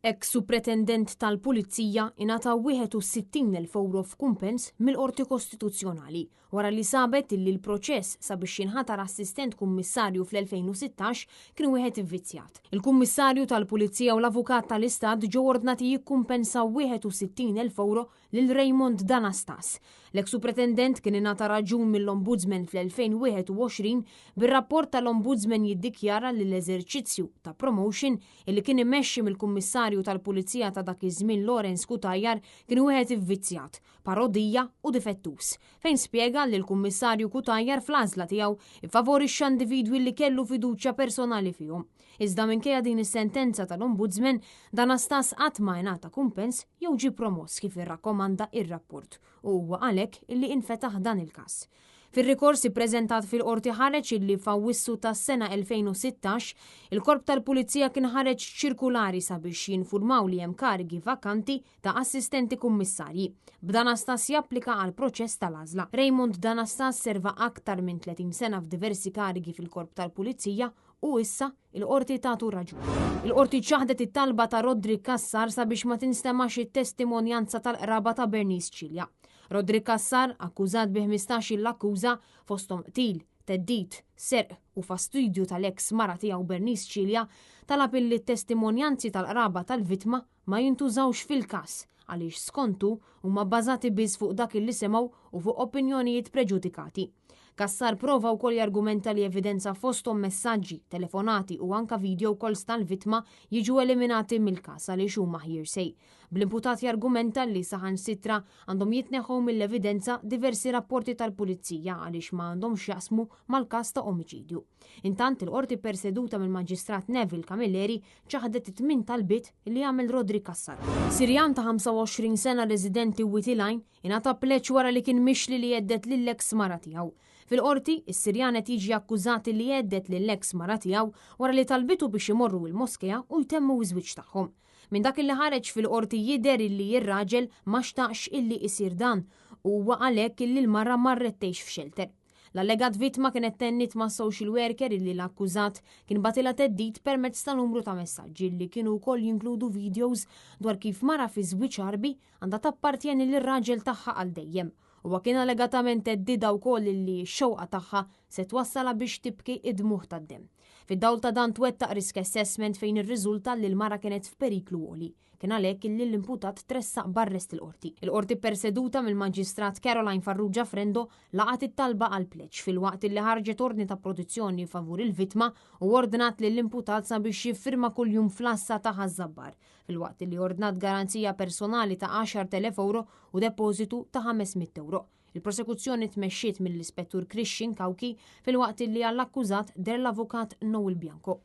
Eks Supretendent tal-Pulizija ingħata 61,000 ewro f'kumpens mill-Qorti Kostituzzjonali wara li sabet illi l-proċess sabiex jinħatar Assistent Kummissarju fl-2016 kien wieħed ivvizzjat. Il-Kummissarju tal-Pulizija u l-Avukat tal-Istat ġew ordnati jikkumpensaw 61,000 ewro lil Raymond D'Anastas. L-eks Supretendent kien ingħata raġun mill-Ombudsman fl-2021 bir-rapport tal-Ombudsman jiddikjara li l-eżerċizzju ta' promotion illi kien immexxi mill-Kummissarju tal-Pulizija ta' dak iż-żmien Lawrence Cutajar kien wieħed ivvizzjat, parodija u difettuż, fejn spjega li l-Kummissarju Cutajar fl-għażla tiegħu iffavorixxa individwi li kellu fiduċja personali fihom. Iżda minkejja din is-sentenza tal-Ombudsman, D'Anastas qatt ma ingħata kumpens jew ġie promoss kif irrakkomanda r-rapport u huwa għalhekk illi infetaħ dan il-każ. Fir-rikors ippreżentat fil-Qorti ħareġ illi f'Awwissu tas-sena 2016, il-Korp tal-Pulizija kien ħareġ ċirkulari sabiex jinfurmaw li hemm karigi vakanti ta' assistenti kummissarji. B'Danastas japplika għall-proċess tal-għażla. Raymond Danastas serva aktar minn 30 sena f'diversi karigi fil-Korp tal-Pulizija u issa il-Qorti tagħtu raġun. Il-Qorti ċaħdet it-talba ta' Roderick Cassar sabiex ma tinstemax it-testimonjanza tal-qraba ta' Bernice Cilia. Roderick Cassar, akkużat bi 15-il akkuża fosthom qtil, theddid, serq u fastidju tal-eks mara tiegħu Bernice Cilia, talab illi t-testimonjanzi tal-qraba tal-vittma ma jintużawx fil-każ għaliex skontu huma bbażati biss fuq dak illi semgħu u fuq opinjonijiet preġudikati. Cassar prova wkoll jargumenta li evidenza fosthom messaġġi, telefonati u anka video calls tal-vittma jiġu eliminati mill-każ għaliex huma hearsay. Bl-imputat jargumenta li saħansitra għandhom jitneħħew mill-evidenza diversi rapporti tal-pulizija għaliex ma għandhomx x'jaqsmu mal-każ ta' omiċidju. Intant il-Qorti perseduta mill-Maġistrat Neville Camilleri ċaħdet it-tmien talbiet li għamel Roderick Cassar. Sirjan ta' 25 sena residenti Wied il-Għajn ingħata pleġġ wara li kien mixli li hedded lill-eks mara tiegħu. Fil-Qorti, is-Sirjan qed jiġi akkużat li hedded lill-eks mara tiegħu wara li talbitu biex imorru l-moskea u jtemmu ż-żwieġ tagħhom. Minn dak illi ħareġ fil-Qorti jidher illi r-raġel ma xtaqx illi isir dan u huwa għalhekk illi l-mara marret tgħix f'xelter. L-allegat vittma kienet tenniet ma' social worker illi l-akkużat kien bagħtilha theddid permezz ta' numru ta' messaġġi li kienu wkoll jinkludu videos dwar kif mara fi żwieġ Għarbi għandha tappartjeni lir-raġel tagħha għal dejjem. Huwa kien allegatament theddidha wkoll illi x-xewqa tagħha se twassalha biex tibki id-dmugħ tad-demm. Fid-dawl ta' dan twettaq risk assessment fejn irriżulta li l-mara kienet f'periklu għoli. Kien għalhekk illi l-imputat tressaq b'arrest il-Qorti. Il-Qorti pperseduta mill-Maġistrat Caroline Farrugia Frendo laqgħet it-talba għall-pleġġ filwaqt illi ħarġet ordni ta' protezzjoni favur il-vittma u ordnat lill-imputat sabiex jiffirma kuljum fl-għassa ta' Ħaż-Żabbar, filwaqt illi ordnat garanzija personali ta' 10,000 ewro u depożitu ta' 500 ewro. Il-prosekuzzjoni tmexxiet mill-Ispettur Christian Cauchi filwaqt illi għall-akkużat deher l-Avukat Noel Bianco.